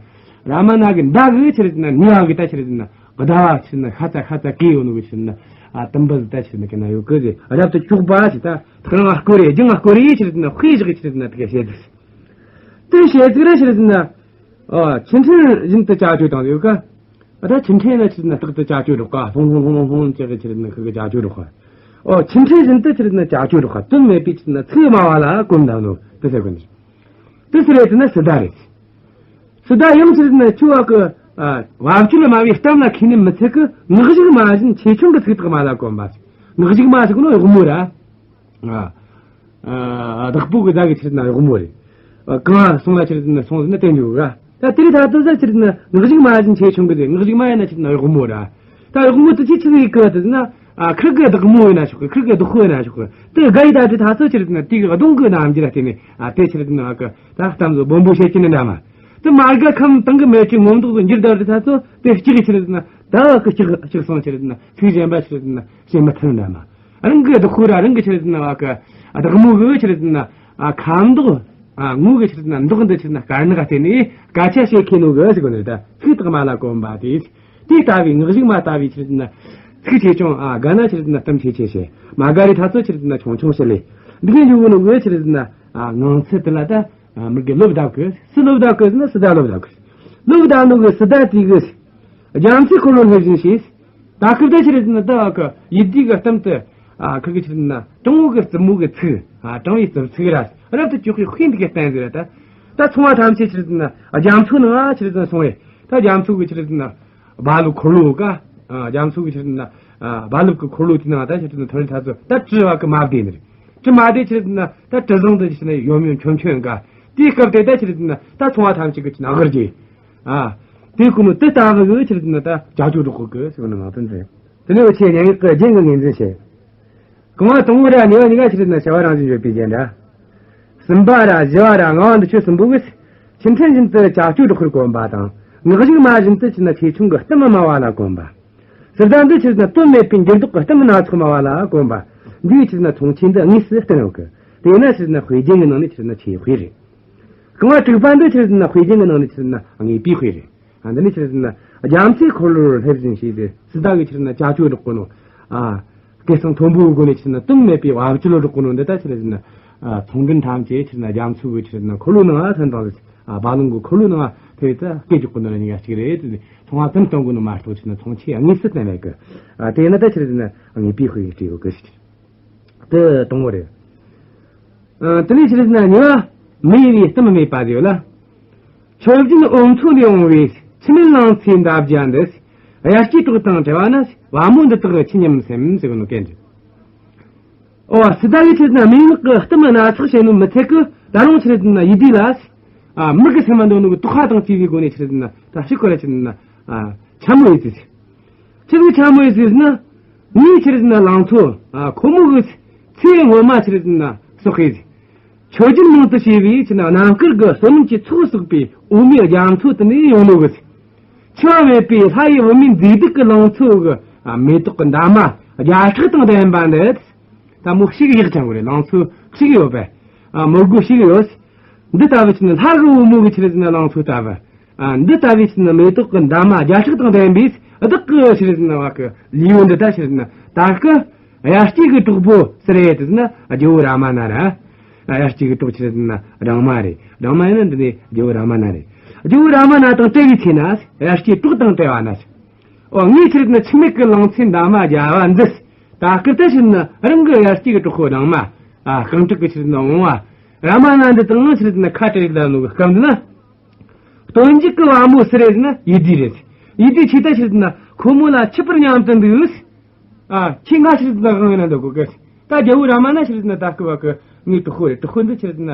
རཱ་མ་ན་གི་མདའ་གི་ཕྱིར་ན་ནུས་པ་གི་ད་ཕྱིར་ན་ཟླ་བ་ཕྱིར་ན་ཤ་ཚ་ཤ་ཚ་གི་ཡོད་ནོ་གི་ཕྱིར་ན། ཨ། དུམ་བུ་ཟིག་ད་ཕྱིར་ན་གི་ན་ཡོད་གི་ཟེར། རབ་ཏུ་ཕྱོགས་པ་ཞིག་ད་ཐག་རིང་ང་སྐོར་རེ་རྒྱང་ང་སྐོར་རེ་ཕྱིར་ན་དཔེ་བཞག་གི་ཕྱིར་ན་དེ་ག་བཤད་ཟིག་དེ་བཤད་ཟིག་ར་ཕྱིར་ན། ཨ། ཆུ་ཕྲན་བཞིན་དུ་ཅ་ཅོ་དང་ཡོད་ཀ་ཨ། ད་ཆུ་ཕྲན་ན་ཕྱིར་ན་རྟག་ཏུ་ཅ་ཅོ་སྒྲོག་ག་ལྷུང་ལྷུང་ལྷུང་ལྷུང་ཅེས་གི་ཕྱིར་ན་ཁུ་གི་ཅ་ཅོ་སྒྲོག་ག་ཨོ། ཆུ་ཕྲན་བཞིན་དུ་ཕྱིར་ན་ཅ་ཅོ་སྒྲོག་ག་དོན་མེད་པའི་ཕྱིར་ན་ཚིག་སྨྲ་བ་ལ་གོམས་དང་ནོ་དེ་ཟེར་གི་ནི། དེ་ཟེར་ཡ་དེ་ན་སི་ཏ་རེད། སི་ཏ་ཡང་ཕྱིར་ན་ཆུ་བ་གི། ཨ། བབ་ཅོལ་སྨྲ་བའི་གཏམ་ལ་མཁས་ནི་མི་ཚད་གི་ངག་གཞུག་མ་བཞིན་ཆེ་ཆུང་གི་ཚིག་དག་སྨྲ་ལ་གོམས་པ། ངག་གཞུག་མ་ཟེར་གི་ནོ་གཡོག་མོ་ར། ཨ། ཨ། བདག་པོ་གི་བདག་གི་ཕྱིར་ན་གཡོག་མོ་རེད། ཨ། གང་སོང་ལ་ཕྱིར་ན་སོང་ཟེར་ན་བསྟན་འཇུག་ག་ད་དེ་རིང་ད་ལྟ་ཟ་ཕྱིར་ན་ངག་གཞུག་མ་བཞིན་ཆེ་ཆུང་གི་ཟེར། ངག་གཞུག་མ་ཡིན་ན་ཕྱིར་ན་གཡོག་མོ་ར། ད་གཡོག་མོ་དེ་ཆི་ཆི་ཟིག་གི་དེ་ཟེར་ན། ཨ། ཁིར་གི་བདག་མོ་ཡིན་ན་ཆོག་གི་ཁིར་གི་བདག་པོ་ཡིན་ན་ཆོག་གི་དེ་དགའ་ཡི་ད་དེ་ད་ཚོ་ཕྱིར་ན་དེ་གི་གདོང་གི་རྣམ་འགྱུར་ལ་བལྟས་ནས། ཨ། དེ་ཕྱིར་ན་ཨ་གི་ད་གཏམ་བཟོ་སྦོམ་པོ་བཤད་ཀྱི་ནི་འདྲ་མ། དེ་མ་དགའ་ཁམས་དང་གི་མེད་ཀྱི་ངོ་མདོག་ཏུ་འགྱུར་ད་དེ་ད་ཚོ་དེ་སྐྱིད་ཕྱིར་ན་ད་གི་སྐྱིད་སྐྱིད་སོང་ཕྱིར་ན་ཚིག་གཞན་པ་ཕྱིར་ན་བཤད་མི་ཐུབ་འདྲ་མ། རང་གི་བདག་པོ་ར་རང་གི་ཕྱིར་ན་བ་གི་བདག་མོ་གི་ཕྱིར་ན། ཨ། ཁ་མདོག་ཨ། ངོ་གི་ཕྱིར་ན་མདོག་འདི་ཕྱིར་ན་དཀར་ནག་བལྟས་ནས་སྐད་ཆ་བཤད་མཁན་ནོ་གི་ཟེར་གོ་ནི་ད་ཚིག་དག་སྨྲ་ལ་གོམས་པ་དེ། དེ་ལྟ་བུའི་ངག་གཞུག་མ་ལྟ་བུའི་ཕྱིར་ན་ཚིག་ཆེ་ཆུང་། ཨ། དགའ་ན་ཕྱིར་ན་གཏམ་ཆེ་ཆེ་བཤད། མ་དགའ་རི་ཐ་ཚོ་ཕྱིར་ན་ཆུང་ཆུང་བཤད་ལེ། འདི་གའི་འཇུག་གོ་ནོ་གི་ཕྱིར་ན། ཨ། ངང་ཚུལ་དེ་ལ་ད། ཨ། མི་དགེ་བློ་བདག་གི་སུ་བློ་བདག་གི་ཟེར་ན་སི་ཏ་བློ་བདག་གི། བློ་བདག་ནོ་གི་སི་ཏ་དེ་གི། རྒྱ་མཚོའི་འཁོར་ལོ་ལྷས་བཞིན་ཞེས། ད་སྐབས་དེ་ཕྱིར་ན་ད་གི་ཡིད་བདེ་གི་གཏམ་དུ། ཨ། ཁི་གི་ཕྱིར་ན་དྲང་བོ་གི་རྩུབ་མོ་གི་ཚིག་ཨ། དྲང་བའི་རྩུབ་ཚིག་ར་རབ་ཏུ་ཕྱོགས་པའི་དཔེ་འདི་གི་བསྟན་ཟེར་ད། ད་ཚོང་བ་ཐམས་ཅད་ཕྱིར་ན་རྒྱ་མཚོ་ནང་ཕྱིར་ན་སོང་བས། ད་རྒྱ་མཚོ་གི་ཕྱིར་ན་རྦ་རླབས་འཁོར་ལོ་ག་ཨ། རྒྱ་མཚོ་གི་ཕྱིར་ན། ཨ། རྦ་རླབས་ཀྱི་འཁོར་ལོ་དེ་ནང་ད་ཕྱིར་ན་ཐོན་ཐ་ཚོ་ད་དྲི་བ་གི་མ་བདེ་ནི་རེད། དྲི་མ་བདེ་ཕྱིར་ན་ད་དྲི་བཟང་དུ་ཕྱིར་ན་ཡོམ་ཡོམ་ཁྱོམ་ཁྱོམ་ག་དེའི་སྐབས་དེ་ད་ཕྱིར་ན་ད་ཚོང་བ་ཐམས་ཅད་ཀྱི་ཕྱིར་ན་ཨ་གར་གྱི། ཨ། དེ་ཀུན་ནོ་དེ་ལྟ་བུ་གི་ཕྱིར་ན་ད་ཅ་ཅོ་སྒྲོག་གི་ཟེར་བ་ནི་ངག་དོན་རེད། དེ་ནས་འུ་ཆོས་སྙན་ངག་གི་རྒྱན་གྱི་ངོས་འཛིན་བྱེད། རྐང་བ་དང་པོ་ར་གཉིས་པ་གཉིས་ཀ་ཕྱིར་ན་བྱ་བ་རང་བཞིན་བརྗོད་པའི་རྒྱན་འདྲ། གསུམ་པ་ར་བཞི་བ་ར་ལྔ་བ་འདི་ཆོས་གསུམ་པོ་གིས་ཆུ་ཕྲན་བཞིན་དུ་ཅ་ཅོ་སྒྲོག་པར་གོམས་པ་དང་། ངག་གཞུག་མ་བཞིན་དུ་ཕྱིར་ན་ཆེ་ཆུང་གི་གཏམ་སྨྲ་བ་ལ་གོམས་པ། སི་ཏ་འདི་ཕྱིར་ན་དོན་མེད་པའི་འགྱུར་ལྡོག་གི་གཏམ་སྣ་ཚོགས་སྨྲ་བ་ལ་གོམས་པ། འདིའི་ཕྱིར་ན་མཚུངས་ཆོས་འདི་དངོས་སུ་བསྟན་ཡོད་གི། དེས་ན་ཕྱིར་ན་དཔེ་རྒྱན་གྱི་ནང་ནས་ཕྱིར་ན་ཆོས་དཔེ་རེད། རྐང་བ་དྲུག་པ་འདི་ཕྱིར་ན་དཔེ་རྒྱན་གྱི་ནང་ནས་ཕྱིར་ན་དངོས་པོའི་དཔེ་རེད། ཨ། འདི་ནི་ཕྱིར་ན་རྒྱ་མཚོའི་འཁོར་ལོར་སླེབས་ཟིན་ཞེས་ཏེ་སི་ཏ་གི་ཕྱིར་ན་ཅ་ཅོ་སྒྲོག་གོ་ནོ། ཨ། སྐད་གསང་མཐོན་པོའི་སྒོ་ནས་ཕྱིར་ན་དོན་མེད་པའི་བབ་ཅོལ་སྒྲོག་གོ་ནོ་འདི་ད་ཕྱིར་ན། ཨ། ཚོང་མགྲོན་ཐམས་ཅད་ཕྱིར་ན་རྒྱ་མཚོ་གི་ཕྱིར་ན་འཁོར་ལོ་ནང་ལ་ཐོན་དང་། ཨ། རྦ་ཀློང་གི་འཁོར་ལོ་ནང་ལ་ཐོན་ཙང་སྐད་རྒྱག་གོ་ནོ་ལ་གཉིས་ཀ་གཅིག་རེད། ཚོང་བ་དོན་གཏོང་གོ་ནོ་མ་གཏོགས་ཕྱིར་ན་མཚུངས་ཆོས་དངོས་སུ་བསྟན་མེད་གི། ཨ། དེས་ན་ད་ཕྱིར་ན་དངོས་པོའི་དཔེ་ཡིས་སྤྲས་ཡོད་གི་ཞེས། དེ་དང་པོ་རེད། ཨ། དེ་ནས་ཕྱིར་ན་གཉིས་པ་མི་འོས་པའི་གཏམ་སྨྲས་པ་དེ་ཡོད་ལ། མཆོད་སྦྱིན་འོ་མཚོ་ལས་འོང་བའི་འཆི་མེད་གླང་ཆེན་འདབ་བརྒྱ་འདི། དབྱར་སྐྱེས་གྲོགས་དང་བྲལ་བ་ན། བ་མོ་འདི་དག་ཁྱི་ཉམས་སེམས་ཟེར་གི་ནོ་སྐད་འདི། ཨོ། སི་ཏ་གི་ཕྱིར་ན་སྨྲེ་སྔགས་ཀྱི་གཏམ་སྣ་ཚོགས་བཤད་ནོ་མི་ཚད་གི། ད་རུང་ཕྱིར་ན་ཡིད་བདེ་ལ། ཨ། མི་གི་སེམས་མ་འདོད་ནོ་གི་དོགས་པ་དང་བཅས་པའི་སྒོ་ནས་ཕྱིར་ན་ད་ཕྱི་ཁོ་ར་ཕྱིར་ན། ཨ། འཕྱ་སྨོད་ཡོད་ཚུལ། ཆི་ཟིག་འཕྱ་སྨོད་ཡོད་ཟེར་ན། ངའི་ཕྱིར་ན་ལང་ཚོ། ཨ། ཁོ་མོ་གི་ཚེ་སྔོན་མ་ཕྱིར་ན་སོག་གི། མཆོད་སྦྱིན་མང་དུ་བྱས་པའི་ཕྱིར་ན་རྣམ་དཀར་གྱི་བསོད་ནམས་ཀྱི་ཚོགས་བསགས་པའི་འོ་མའི་རྒྱ་མཚོ་དེ་ནས་ཡོང་ནོ་གི། འཆི་བ་མེད་པའི་ལྷ་ཡི་བུད་མེད་མཛེས་སྡུག་གི་ལང་ཚོ་གི། ཨ། མེ་ཏོག་གི་འདབ་མ་བརྒྱ་ཕྲག་དང་ལྡན་པ་འདི། ད་མོ་ཞིག་ཡག་ཅན་གོ་རེད། ལང་ཚོ་ཞིག་ཡོད་པས། ཨ། མོ་དགུ་ཞིག་ཡོད། འདི་ལྟ་བུ་ཆི་ཟེར་ན་ལྷ་གི་བུ་མོ་གི་ཆི་ཟེར་ན་ལང་ཚོ་ལྟ་བུ། ཨ། འདི་ལྟ་བུའི་ཆི་ཟེར་ན་མེ་ཏོག་གི་འདབ་མ་བརྒྱ་ཕྲག་དང་ལྡན་པའི་བདག་གི་ཆི་ཟེར་ན་བ་གི་ལུས་པོ་འདི་ད་ཆི་ཟེར་ན་ད་སྐུ་དབྱར་སྐྱེས་ཀྱི་གྲོགས་པོ་ཟེར་ཡས་དེ་ཟེར་ན་རྒྱལ་བོ་རཱ་མ་ན་ར། དབྱར་སྐྱེས་ཀྱི་གྲོགས་ཆི་ཟེར་ན་སྦྲང་མ་རེད། སྦྲང་མ་ཡིན་ན་འདི་ནི་རྒྱལ་བོ་རཱ་མ་ན་རེད། རྒྱལ་བོ་རཱ་མ་ན་དང་བྲལ་བའི་ཚེ་ན་དབྱར་སྐྱེས་གྲོགས་དང་བྲལ་བ་ན། འོ། ངས་ཆི་ཟེར་ན་འཆི་མེད་ཀྱི་ལང་ཚོའི་འདབ་མ་བརྒྱ་པ་འདི། ད་སྐུ་ད་ཆི་ཟེར་ན་རང་གི་དབྱར་སྐྱེས་ཀྱི་གྲོགས་པོ་སྦྲང་མ། ཨ། རྐང་དྲུག་གི་ཆི་ཟེར་ན་བུང་བ། རཱ་མ་ན་འདི་དང་ཆི་ཟེར་ན་ཁ་བྲལ་ལ་ནོ་གི་སྐབས་འདི་ན། སྟོན་མཇུག་གི་བ་མོ་སུ་རེད་ཟེར་ན་ཡིད་བདེ་རེད། ཡིད་བདེ་ཁྱེད་ད་ཆི་ཟེར་ན་ཁོ་མོ་ལ་ཆིབས་པར་སྙམ་དུ་འདུག། ཨ། ཁྱེད་ང་ཆི་ཟེར་ན་དགའ་ན་འདོད་གོ་གི། ད་རྒྱལ་བོ་རཱ་མ་ན་ཆི་ཟེར་ན་ད་སྐུ་བ་གི་ངའི་གྲོགས་པོ་རེད། གྲོགས་པོ་འདི་ཆི་ཟེར་ན་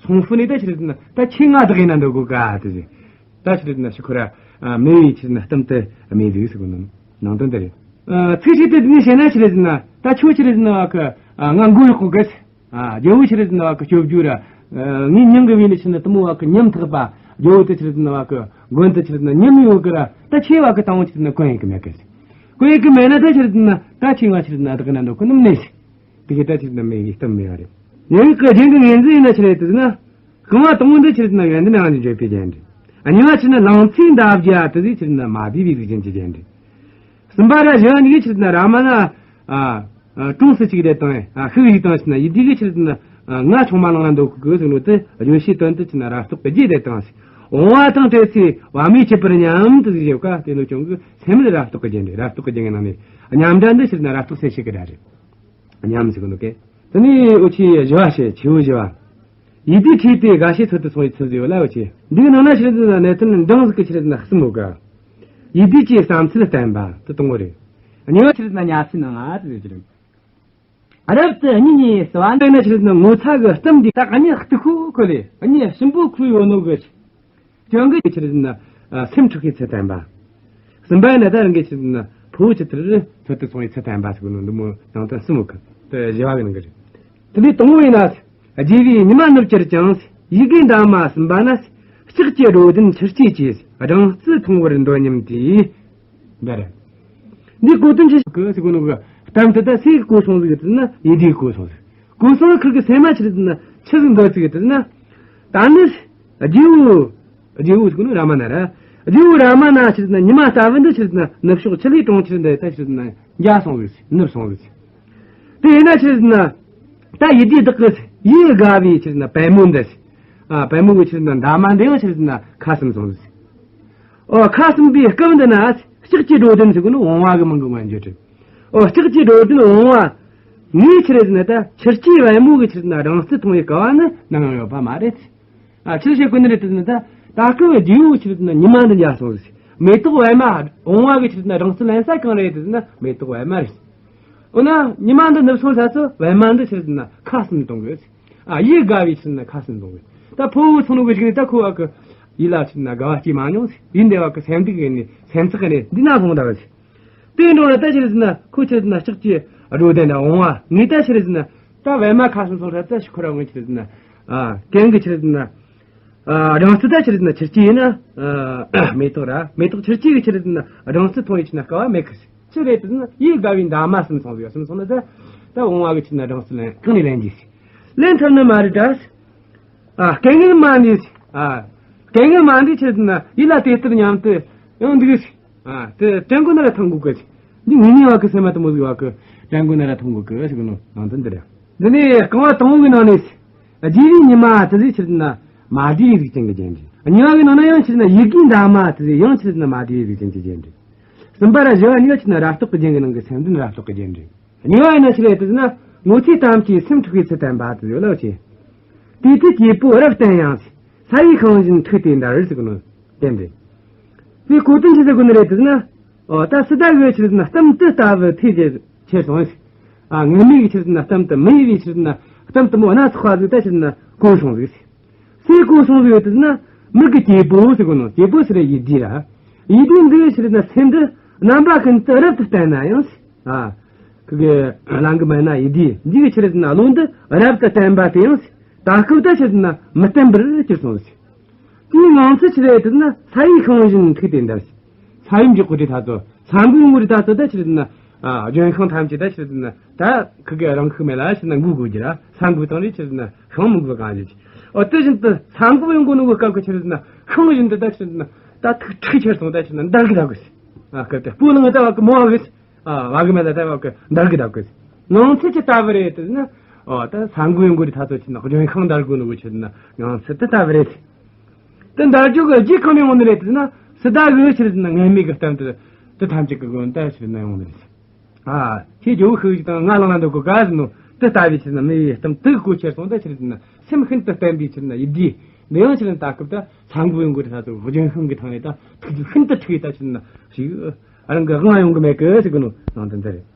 སོང་ཕུ་ནས་ད་ཆི་ཟེར་ན་ད་ཁྱེད་ང་དགའ་ན་འདོད་གོ་ག་དེ་ཟེར། ད་ཆི་ཟེར་ན་ཤི་ཁོ་ར། ཨ། མེ་བའི་ཆི་ཟེར་ན་གཏམ་དུ་མེ་འདུག་ཟེར་གོ་ནོ་ནང་དོན་དེ་རེད། ཨ། ཚིག་ཧྲིལ་དེ་འདི་ནས་བཤད་ན་ཆི་ཟེར་ན་ད་ཁྱོད་ཆི་ཟེར་ན་བ་གི། ཨ། ང་མགོ་གཡོག་གོ་གི། ཨ། རྒྱལ་བོ་ཆི་ཟེར་ན་བ་གི་སྐྱོབ་རྒྱུ་ར། ཨ། ངའི་མྱིང་གི་བོས་ནས་ཆི་ཟེར་ན་དེ་མོ་བ་གི་ཉམ་ཐག་པ། རྒྱལ་བོ་དེ་ཆི་ཟེར་ན་བ་གི་མགོན་དེ་ཆི་ཟེར་ན་ཉམ་ཡོད་གི་ར། ད་ཁྱེད་བ་གི་དང་བོ་ཆི་ཟེར་ན་གོན་ཡི་གི་མེད་གི། གོན་ཡི་གི་མེད་ན་ད་ཆི་ཟེར་ན་ད་ཁྱེད་ང་ཆི་ཟེར་ན་དགའ་ན་འདོད་གོ་ནི་མིན་ནས། དེ་གི་ད་ཆི་ཟེར་ན་མེ་གི་གཏམ་མེ་བ་རེད། ཉེ་བའི་སྐུ་རྒྱན་གྱི་ངོས་འཛིན་ཡིན་ན་ཆི་རེད་དེ་ཟེར་ན། རྐང་བ་དང་པོ་འདི་ཆི་ཟེར་ན་ཡོན་ཏན་དབང་གིས་བརྗོད་པའི་རྒྱན་རེད། གཉིས་པ་ཆི་ཟེར་ན་ལང་ཚོའི་འདབ་བརྒྱ་དེ་ཟིག་ཆི་ཟེར་ན་མ་བསྡུས་པའི་གཟུགས་ཅན་གྱི་རྒྱན་རེད། གསུམ་པ་ར་བཞི་བ་གཉིས་ཀྱི་ཆི་ཟེར་ན་རཱ་མ་ན། ཨ། ཨ། གྲོངས་སུ་བཅུག་དེ་དང་། ཨ། ཤུགས་ཡིག་དང་ཆི་ཟེར་ན་ཡིད་བདེ་གི་ཆི་ཟེར་ན། ཨ། ང་ཆུང་མ་ལང་ན་འདོད་གི་ཟེར་ནོ་དེ་བརྗོད་བྱའི་དོན་དུ་ཆི་ཟེར་ན་རབ་རྟོག་གི་རྒྱན་དེ་དང་། བུང་བ་དང་བྲལ་ཚེ་བ་མོའི་ཆིབས་པར་སྙམ་དུ་ཟིག་བྱེད་ཀ་དེ་ནོ་ཅུང་གི་སེམས་ལ་རབ་རྟོག་གི་རྒྱན་རེད། རབ་རྟོག་གི་རྒྱན་གྱི་ནང་ནས་སྙམ་སྒྲ་འདི་ཆི་ཟེར་ན་རབ་རྟོག་གསལ་བྱེད་ཀྱི་སྒྲ་རེད། སྙམ་ཟེར་གི་འདུག་གས། དེ་ནས་འུ་ཆོས་བཞི་བ་བཤད། ཆེ་བོ་བཞི་བ། ཡིད་བདེ་ཁྲོས་ཏེ་དགའ་བྱེད་འཚོལ་དུ་སོང་བའི་ཚུལ་ཟེར་བ་ལ་འུ་ཆོས། འདིའི་ནང་ན་ཆི་ཟེར་ན་གནད་དོན་འབྲིང་ཟིག་གི་ཆི་ཟེར་ན་གསུམ་ཡོད་ག། ཡིད་བདེ་གི་བསམ་ཚུལ་བསྟན་པ་དེ་དང་པོ་རེད། གཉིས་པ་ཆི་ཟེར་ན་གཉའ་ཤིང་ནང་ང་ཟེར་གི་རེད། རབ་ཏུ་གཉིད་ཉལ་བ་འདི་ན་ཆི་ཟེར་ན་ངོ་ཚ་གི་གཏམ་འདི་ད་གཉིད་སྟུག་པོ་ཁུག་ལེ། གཉིད་ཞིམ་པོ་ཁུག་ཡོད་ནོ་གི། ཀྱང་གི་ཆི་ཟེར་ན། ཨ། སེམས་འཁྲུག་གི་ཚུལ་བསྟན་པ། གསུམ་པ་ཡིན་ན་ད་རང་གི་ཆི་ཟེར་ན་ཕུ་བོ་ཇི་ལྟར་འཚོལ་དུ་སོང་བའི་ཚུལ་བསྟན་པ་ཟེར་གི་ནོ་འདི་མོ་ནང་དོན་གསུམ་ཡོད་གི། དེ་བཞི་བ་གི་ནང་གི་རེད། དེ་ནས་དང་པོ་ཡིན་ན། རྒྱལ་བའི་ཉི་མ་ནུབ་གྱུར་ཀྱང་། ཡིད་དགའི་འདབ་མ་ཟིན་པ་ན། ལྕགས་ཀྱི་སྒྲོ་ལྡན་ཆུ་སྐྱེས་ཀྱི། སྦྲང་རྩི་འཐུང་བར་འདོད་སྙམ་སྟེ། འདི་རེད། འདི་གོ་དོན་ཆི་ཟིག་གི་ཟེར་གོ་ནོ་གི། གཏམ་དེ་ད་སུས་གོ་སོང་ཟིག་ཡོད་དེ་ན་ཡིད་བདེས་གོ་སོང་ཟིག་གོ་སོང་ཁིར་གི་སེམས་མ་ཆི་ཟིག་ན་ཆི་ཟིག་འདོད་ཟིག་ཡོད་དེ་ན། ད་ནི་རྗེ་བོ། རྗེ་བོ་ཟེར་གོ་ནོ་རཱ་མ་ན་ར། རྗེ་བོ་རཱ་མ་ན་ཆི་ཟིག་ན་ཉི་མ་ལྟ་བུ་འདི་ཆི་ཟིག་ན་ནུབ་ཕྱོགས་ཆུ་ལྷའི་གྲོང་ཁྱེར་འདི་ད་ཆི་ཟིག་ན་འཇའ་སོང་ཟིག་ནུབ་སོང་ཟིག་དེ་ཡིན་ན་ཆི་ཟིག་ན་ད་ཡིད་བདེ་བདག་གི་ཡིད་དགའ་བའི་ཆི་ཟིག་ན་པད་མོ་འདི། ཨ། པད་མོ་གི་ཆི་ཟིག་ན་འདབ་མ་འདི་ཡང་ཆི་ཟིག་ན་ཁ་ཟུམ་སོང་ཟིག་ཨོ། ཁ་ཟུམ་པའི་སྐབས་འདི་ན་ལྕགས་ཀྱི་སྒྲོ་ལྡན་ཟེར་གོ་ནི་བུང་བ་གི་མིང་གི་མངོན་བརྗོད་རེད། ཨོ། ལྕགས་ཀྱི་སྒྲོ་ལྡན་བུང་བ། ངས་ཆི་རེད་ཟེར་ན་ད་ཆུ་སྐྱེས་པད་མོ་གི་ཆི་རེད་ཟེར་ན་སྦྲང་རྩི་འཐུང་བའི་སྐལ་བ་ནི་ནམ་ཡང་ཡོད་པ་མ་རེད། ཨ། ཆི་ཟེར་གོ་ནི་རེད་ཟེར་ན་ད་ད་སྐབས་རྗེ་བོ་ཆི་རེད་ཟེར་ན་ཉི་མ་འདི་འཇའ་སོང་ཟིག་མེ་ཏོག་པད་མ་བུང་བ་གི་ཆི་རེད་ཟེར་ན་སྦྲང་རྩི་ལེན་ས་གང་རེད་ཟེར་ན་མེ་ཏོག་པད་མ་རེད། འོ་ན་ཉི་མ་འདི་ནུབ་སོང་ས་སུ་པད་མ་འདི་ཆི་རེད་ཟེར་ན་ཁ་ཟུམ་གཏོང་དགོས། ཨ། ཡིད་དགའ་བའི་ཆི་ཟེར་ན་ཁ་ཟུམ་གཏོང་དགོས། ད་ཕུ་བོ་སོང་ནོ་གི་གཞུག་ནས་ད་ཁོ་བ་གི་ཡིད་ལ་ཆི་ཟེར་ན་དགའ་བ་སྐྱེས་མ་མྱོང་ཟིག་ཡིད་འདི་བ་གི་སེམས་སྡུག་གི་ནི་སེམས་ཚེགས་གི་ནི་འདི་ན་སོང་ད་བ་ཟིག་དེ་འགྲོ་ན་ད་ཆི་རེད་ཟེར་ན་ཁོ་ཆི་རེད་ཟེར་ན་ལྕགས་ཀྱི་སྒྲོ་ལྡན་ན་བུང་བ་ངས་ད་ཆི་རེད་ཟེར་ན་ད་པད་མ་ཁ་ཟུམ་སོང་ས་ད་ཤི་ཁོ་ར་ངས་ཆི་རེད་ཟེར་ན། ཨ། གན་གི་ཆི་རེད་ཟེར་ན། ཨ། སྦྲང་རྩི་ད་ཆི་རེད་ཟེར་ན་ཆུ་སྐྱེས་ཡིན་ན། ཨ། མེ་ཏོག་ར་མེ་ཏོག་ཆུ་སྐྱེས་གི་ཆི་རེད་ཟེར་ན་སྦྲང་རྩི་འཐུང་ཡི་ཆི་ན་སྐལ་བ་མེད་གི། ཆི་རེད་ཟེར་ན་ཡིད་དགའ་བའི་འདབ་མ་ཟིན་སོང་ཟིག་ཟིན་སོང་ན་ད་ད་བུང་བ་གི་ཆི་ན་སྦྲང་རྩི་ལེན་གང་ནས་ལེན་རྒྱུ་ཟིག་ལེན་ཐུབ་ནི་མ་རེད་ད། ཨ། སྐལ་ངན་མ་འདི། ཨ། སྐལ་ངན་མ་འདི་ཆི་རེད་ཟེར་ན་ཡིད་ལ་དེ་ལྟར་སྙམ་དུ་ཡང་འདུག་ཟིག་ཨ། དེ་དྲན་གོ་ན་ར་ཐང་གོ་གི། འདི་ངེས་ངེས་བ་གི་སེམས་མ་དེ་མོ་ཟིག་བ་གི་དྲན་གོ་ན་ར་ཐང་གོ་གི་ཟེར་གི་ནོ་ནང་དོན་འདི་རེད། འདི་ནས་རྐང་བ་དང་པོ་གི་ནང་ནས་རྗེ་བའི་ཉི་མ་དེ་ཟིག་ཆི་རེད་ཟེར་ན་མ་བསྡུས་པའི་གཟུགས་ཅན་གྱི་རྒྱན་རེད། གཉིས་པ་གི་ནང་ན་ཡང་ཆི་རེད་ཟེར་ན་ཡིད་དགའི་འདབ་མ་དེ་ཟིག་ཡང་ཆི་རེད་ཟེར་ན་མ་བསྡུས་པའི་གཟུགས་ཅན་གྱི་རྒྱན་རེད། གསུམ་པ་ར་བཞི་བ་གཉིས་ཀ་ཆི་རེད་ཟེར་ན་རབ་རྟོག་གི་རྒྱན་གི་ནང་གི་སེམས་ལྡན་རབ་རྟོག་གི་རྒྱན་རེད། གཉིས་པ་ཡིན་ན་ཆི་རེད་ཟེར་ན་ངོ་ཚའི་གཏམ་གྱིས་སེམས་འཁྲུགས་པའི་ཚུལ་བསྟན་པ་དེ་ཡོད་ལ་ཆེ། དེའི་ཚེ་སྐྱེས་བུ་རབ་བརྟན་ཡང་། ས་ཡི་ཤིང་བཞིན་འཁྲུགས་ཏེ་འདར་ཟེར་གི་ནོ་བསྟན་ཏེ། དེའི་གོ་དོན་ཆི་ཟེར་གི་ནི་རེད་ཟེར་ན། འོ་ད་སི་ཏཱ་གི་ཆི་རེད་ཟེར་ན་གཏམ་དེ་ལྟ་བུ་ཐོས་རྗེས་ཁྱེར་སོང་ཟིག་ཨ། ངན་སྨྲས་ཀྱི་ཆི་རེད་ཟེར་ན་གཏམ་དེ་མི་འོས་པའི་ཆི་རེད་ཟེར་ན་གཏམ་དེ་མོ་སྣ་ཚོགས་པ་ཟིག་ད་ཆི་རེད་ཟེར་ན་གོ་སོང་ཟིག་སུས་གོ་སོང་ཟིག་ཡོད་དེ་ཟེར་ན་མི་གི་སྐྱེས་བུ་ཟེར་གི་ནོ། སྐྱེས་བུ་ཟེར་ཡིད་བདེ་ར། ཡིད་བདེ་འདི་ཆི་རེད་ཟེར་ན་སེམས་འདི་རྣམ་པ་ཀུན་ཏུ་རབ་ཏུ་བརྟན་ན་ཡང་ཟིག་ཨ། ཁི་གེ་གླང་གི་མལ་ན་ཡིད་བདེ་འདི་གི་ཆི་རེད་ཟེར་ན་བློ་འདི་རབ་ཏུ་བརྟན་པ་དེ་ཡང་ཟིག་ད་སྐབས་ད་ཆི་རེད་ཟེར་ན་མི་བརྟན་པར་གྱུར་སོང་ཟིག་དེའི་ངང་ཚུལ་ཆི་རེད་ཟེར་ན་ས་ཡི་ཤིང་བཞིན་འཁྲུགས་ཏེ་འདར་ཟིག་ས་ཡོམ་འཇོག་གི་རེད་ད་ཚོ། ས་འགུལ་ཡོང་གི་རེད་ད་ཚོ། ད་ཆི་རེད་ཟེར་ན། ཨ། ལྗོན་ཤིང་ཐམས་ཅད་ད་ཆི་རེད་ཟེར་ན། ད་ཁུ་གེ་རང་ཁུག་མེད་ལ་ཆི་རེད་ཟེར་ན་འགུལ་དགོས་རྒྱུ་ར། ས་འགུལ་བཏང་རེད་ཆི་རེད་ཟེར་ན་ཤིང་མི་འགུལ་གང་ཞིག་ཨོ་དེ་བཞིན་དུ་ས་འགུལ་ཡོང་གི་ནོ་གི་སྐབས་ཀྱི་ཆི་རེད་ཟེར་ན་ཤིང་བཞིན་དུ་ད་ཆི་རེད་ཟེར་ན་ད་ཐུག་འཁྲིག་ཁྱེར་སོང་། ད་ཆི་རེད་ཟེར་ན་འདར་གི་ད་གོ་ཟེར། ཨ། སྐབས་དེ་སྤོ་ལངས་ད་བ་གི་མོ་བ་གི་ཟེར། ཨ། བ་གི་མེད་ལ་ད་བ་གི་འདར་གི་ད་གོ་ཟེར། ངང་ཚུལ་ཅི་ལྟ་བུ་རེད་ཟེར་ན། ཨོ་ད་ས་འགུལ་ཡོང་གི་རེད་ད་ཚོ། ཆི་རེད་ཟེར་ན་ལྗོན་ཤིང་འདར་གོ་ནོ་གི་ཆི་རེད་ཟེར་ན་ངང་ཚུལ་དེ་ལྟ་བུ་རེད། དེ་འདར་རྒྱུ་གི་རྒྱུ་གང་ནས་ཡོང་ནི་རེད་ཟེར་ན། སི་ཏཱ་གི་ཆི་རེད་ཟེར་ན་ངན་སྨྲས་ཀྱི་གཏམ་དེ་དེ་ཐམས་ཅད་ཀྱི་སྒོ་ནས་ད་ཆི་རེད་ཟེར་ན་ཡོང་ནི་རེད། ཨ། ཁྱེད་ཇོ་བོ་ཤི་ཞིག་དང་ང་ལང་ལ་འདུག་གོ་ག་ཟེར་ནོ། དེ་ལྟ་བུའི་ཆི་རེད་ཟེར་ན་མི་ཡི་གཏམ་དེ་གོ་ཁྱེར་སོང་། ད་ཆི་རེད་ཟེར་ན་སེམས་ཤིན་ཏུ་བརྟན་པའི་ཆི་རེད་ཟེར་ན་ཡིད་བདེ་འདི་ཡང་ཆི་རེད་ཟེར་ན་ད་སྐབས་ད་ས་འགུལ་ཡོང་གི་རེད་ད་ཚོ། ལྗོན་ཤིང་གི་ཐང་ནས་ད་ཐུག་རྒྱུ་ཤིན་ཏུ་འཁྲིག་ད་ཆི་རེད་ཟེར་ན་ཞིག་རང་གི་དབང་ཡོང་གི་མེད་གི་ཟེར་གི་ནོ་ནང་དོན་དེ་རེད།